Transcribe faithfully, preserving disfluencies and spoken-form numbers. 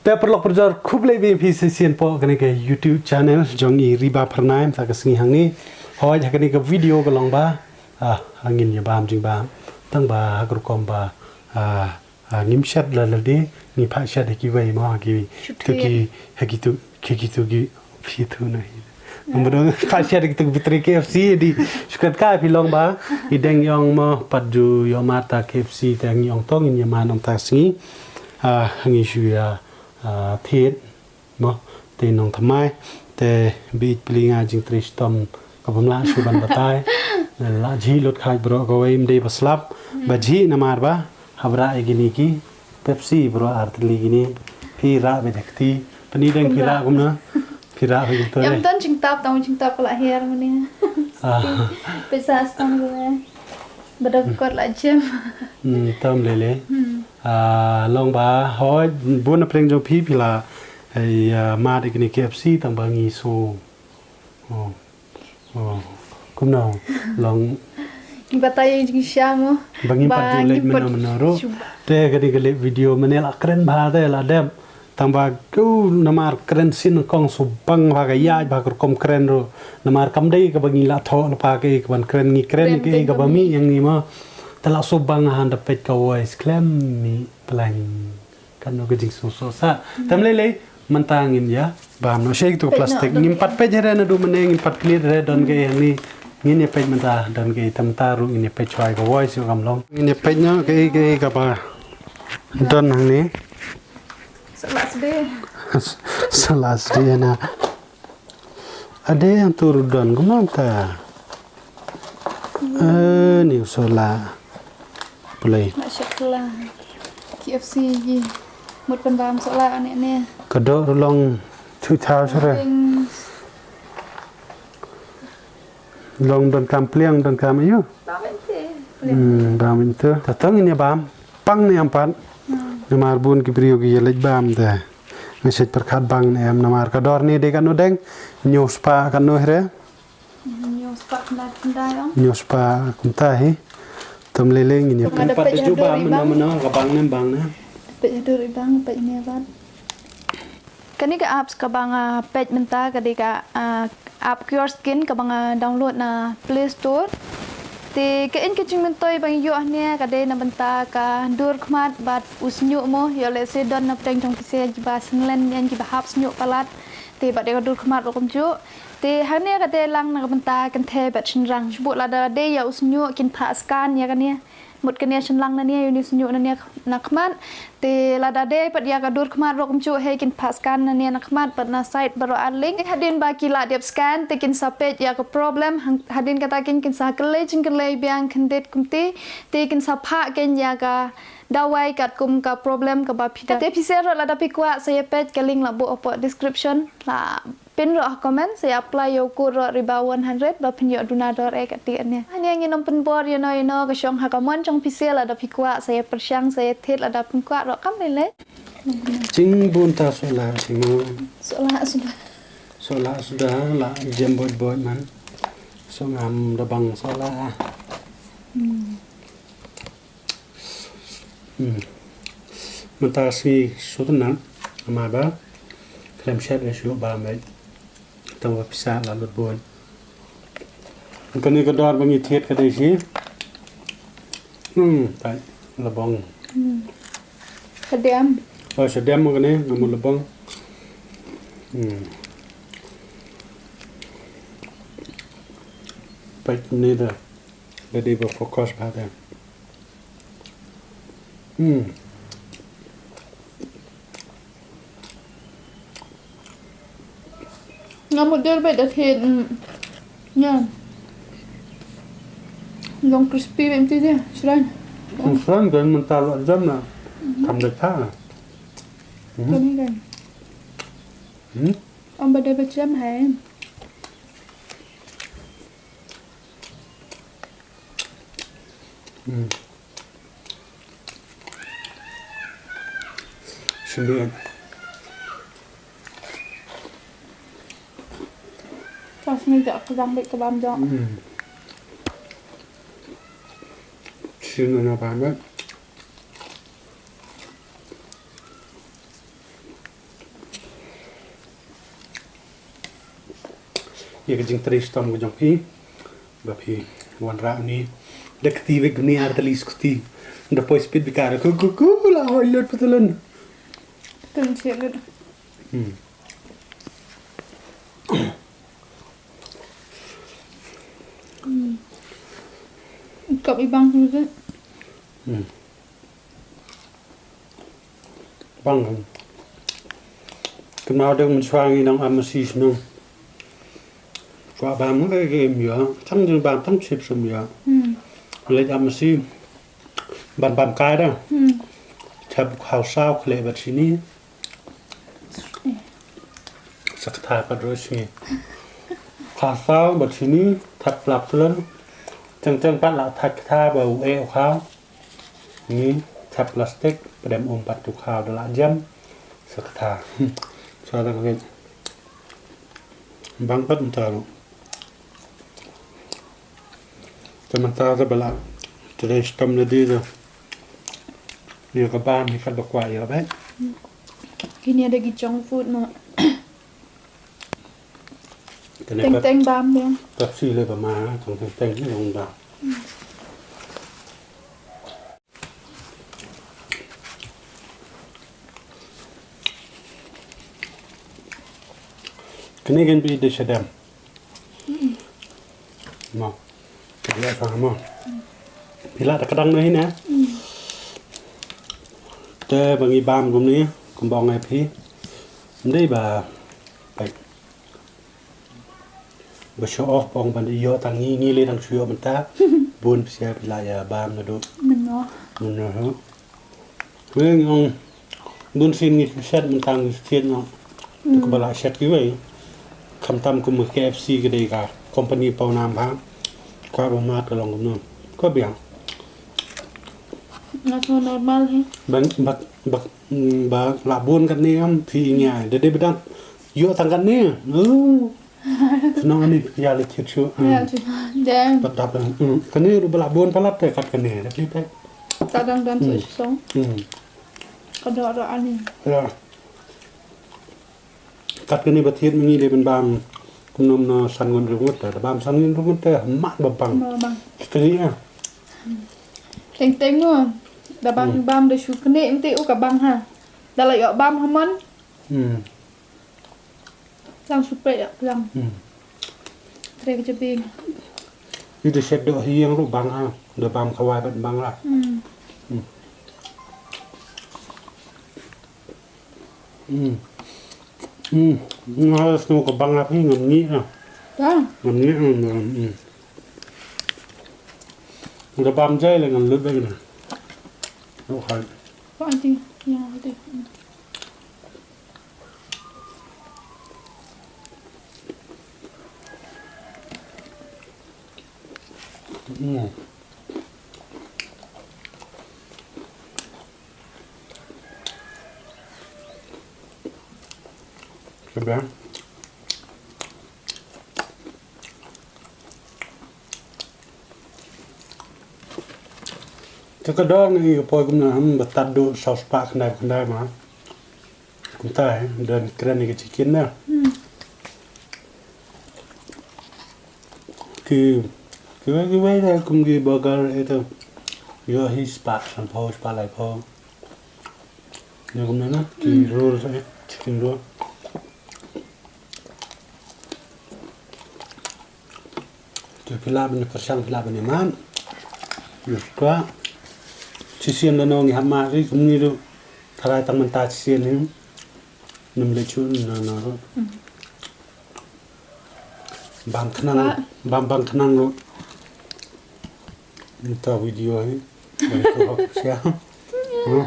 Te paralok parajor, khublei biang ïa phi shisien hapoh kane ka YouTube channel jong i Riba Phyrnai mynta ka sngi hangne. Hooid, ha kane ka video ka long ba, ah, ngin ïa bam jingbam. Tang ba ha ka rukom ba, ah, ah, ngim shet la lade, ngi phah shet ha kiwei mo, ha ki, Shu tu ki, thied. Ha ki tu, ki, ki tu ki, phi tu na hi. Ngam dang phah shet ha ki tu ki batri K F C di. Shu kat ka phi long ba, i dang ïong mo, pat ju ïoh mad ta K F C, te ngi ong to ngin ïa mad nangta ka sngi. Ah, ngi shu ïa, ah, thied mo, te nongthymmai, te bit pli nga jingtrei shitom kaba ym lah shuh ban batai. La jhi lut khaid baroh kawei, ym dei ba slap, ba jhi namar ba ha bra ïa kine ki Pepsi baroh ar tylli kine. Phi rah beit ha kti, pynideng phi rah kumno? Phi rah beit kumto. Ym don jingtap, tang jingtap ka la hiar mane. Ah. Pisa stang kawei. Ba da kot la jem. Hmm, tam lele. Hmm. Ah, long ba, hooid, bun na pdeng jong phi, phi la, eh, ah, mad ïa kine K F C, tang ba ngi shu. Oh. Oh. Kumno, long. Ngi batai ïa jingshisha mo. Ba ngim pat ju leit mynno mynno ruh. Te ka dei ka leit video mane la kren bha te la dep. Tang ba, uh, namar kren sien kong shu bang bha ka ïaid bha ka rukom kren ruh. Namar kam dei kaba ngi la thoh lypa kaei kaban kren, ngi kren kaei kaba mih ïa ngi mo. Te la shu bang ha nda peit ka voice khlem mih pleng. Kano ka jingsngewsih sa. Tam lei lei mynta ngin ïa bam noh sha kito ka plastik. Ngin pat peit re naduh mynne, ngin pat peit re don kaei hangne. Ngin ïa peit mynta don kaei, te mynta ruh ngin ïa peit shuwa ka voice ïoh kam long. Ngin ïa peit noh kaei kaei kaba don hangne. Sa la sdie. Sa la sdie na. Ade hangto ruh don kumno mynta. Eh, ni u sohla. Pule. Mashallah. K F C ji. Mut pynbam sohla ane ne. Ka doh ruh long two thousand re. Long donkam pliang, donkam aïu. Bam ïa te. Hmm, bam ïa te. Ta tang ïa bam. Pang ne em pat. Hmm. Namar bun ki briew ki ïa leit bam te. Nga shet pyrkhat bang ne em namar ka dor ne dei katno deng. Hynñiew spah katno hi re. Hynñiew spah khyndai khyndai ong. Hynñiew spah kumta hi. Tam lei lei ngin ïa peit. Pat da ju bam mynno mynno ka bang ne bang ne. Peit haduh ri bang, peit ne bang. Kane ka apps kaba nga peit mynta ka dei ka, ah, app Cure Skin kaba nga download na Play Store. Te kaei ka jingmyntoi ba ngi ïoh hangne ka dei na bynta ka dur khmat bad u shñiuh mo, ïoh lehse don na pdeng jong phi se kiba sngewlem ïa kiba hap shñiuh palat. Te bad ïa ka dur khmat ruh kumjuh. Te hangne ka dei lang na ka bynta kynthei bad shynrang. Shu buh lada dei ïa u shñiuh kin phah scan ïa kane. Mut kane shynrang na ne, ïa une u shñiuh na ne na khmat. Te lada dei pat ïa ka dur khmat ruh kumjuh hi kin phah scan na ne na khmat bad na side baroh ar lieng. Hadien ba ki la dep scan te kin sa peit ïa ka problem, hadien kata kin kin sa kylli jingkylli biang khyndiat kumta. Te kin sa phah kin ïa ka dawai katkum ka problem kaba phi don. Te phi sngewthuh lada phi kwah sa ïa peit ka link la buh hapoh description. La pin ruh ha comment, sa ïa apply ïa u code ruh Riba one hundred ba phin ïoh duna dor eh kati ane. Hangne ngin ym pynbor ïano ïano ka shong ha ka mon jong phi sngewthuh lada phi kwah sa ïa pyrshang sa ïa thied lada phin kwah ruh kam lei lei. Jingbun ta sohla simo. Sohla suda. Sohla suda la jem boi boi man. So ngam da bang sohla. Hmm. Hmm. Mynta ka sngi shu tynnat, namar ba khlem shet re shu ba mei. Tang ba pisa la lut bun. Kane ka dor ba ngi thied ka dei shi. Hmm, tai la bong. Hmm. Ka dem. Oh, sha dem kane, namu la bong. Hmm. Peit ne da. Da dei ba focus ba da. Hmm. Nga mut der bad da thied, mm. Ïa. Long crispy bad ti dia, shrine. Shrine kan mynta la jam na. Mhm. Kam da tha. Mhm. Kani kan. Hmm? Om ba da ba jam hai. Hmm. Sini. Pas ni jak kedang dek kebam jak. Hmm. Sini na banget. Ïa ka jingtrei shitom ka jong phi ba phi wanrah uni da kti bad uni ar tylli skuti. Da poi speed bikar ku ku ku la hoi lut patulun. Tun chet lut. Hmm. Hmm. Kap i bang tu. Hmm. Bang. Kynmaw dang mynshuwa ngi nang ap masi shnong. Kwah bam ngi ka im ïa. Tang jing bam tang chip sum ïa. Hmm. Leit ap masi. Ban bam kai da. Hmm. Chap khaw saw khleh bad chini. Sa kata pat roi sngi. Khaw saw bad chini thap plap tlen. Teng teng pat la thap kata ba u eh u khaw. Ngi thap plastik, pdem um pat tu khaw da la jam. Sa kata. Sa dang leit. Bang pat mynta ruh. Te mynta te ba la trei shitom lade te. Ïa ka bam hi kat ba kwah ïa ba. Kine da ki junk food mo. Kane Teng pep-, teng bam mo. Pepsi le ba ma, teng teng teng hi long da. Kane kan bi de shadam. Mo. Kane ka mo. Phi lah da ka dang na hi na. Te ba ngi bam kumne, kumba ong ai phi. Ym dei ba, ba, ba show off, ba ong ban ïoh tang ngi, ngi le dang shu ïoh mynta. Bun phi sia phi lah ïa bam naduh. Mynno. Mynno, ha. Weng ong bun sien ngi shet mynta ngi shet no. Tu kaba la shet kiwei. Khamtam kum K F C ka dei ka company paw nam bha. Kwah ba mad ka long kumno. Ko biang. Nga so normal hi. Ba, ba, ba, mm, ba la bun katne am phi ngi ai. Da dei ba dang ïoh tang katne. Oh. Shnong ani ïa le chit shu. Ïa, mm, chit. Dang. Pat dap, mm. Kane ruh ba la bun palat te kat kane. Da phi te. Ka dang dan, hmm, su song. Hmm. Ka dok dok ani. Ïa. Kat kane ba thied ma ngi dei ban bam. Kumno kumno san ngut ri ngut te. Da bam san ngut ri ngut te. Mat ba bang. Mat ba bang. Kane ïa. Teng teng mo. Da bam, hmm, bam da shu kane ym te u ka bang ha. Da la ïoh bam ha mon. Hmm. Lang super ïa, lang. Hmm. Trei ka jabing. Ïa da shet doh hi ïa ruh bang ha. Da bam kawai bad bang lah. Hmm. Hmm. Hmm. Hmm. Nga sngew ka bang lah hi ngam ngi na. Ya. Ngam ngi na. Hmm. Da bam jai le ngan lut bad na. Ruh hai. Ko anti, ya, anti. Hmm. Hmm. Ka biang. Te ka dor ngi ka poi kumne, hmm, ba tad duh saw spah khyndai khyndai ma. Kumta, eh, don kren ïa ka chicken na. Hmm. Ki, kiwei kiwei de kum ki burger ito. Ïoh hi spah sanphew, spah laiphew. Ïa kumne na, ki, hmm, roll, eh, chicken roll. Te phi lah ban ïa pyrshang, phi lah ban ïa mad. Ïa kwah. Shisien lano ngi hap mad ri kumne ruh. Tharai tang mynta shisien hi. Nym leit shuh na na ruh. Hmm. Bam khnang, kwah, bam bam khnang ruh. Mynta video hi. Bam tu hok sia. Hmm.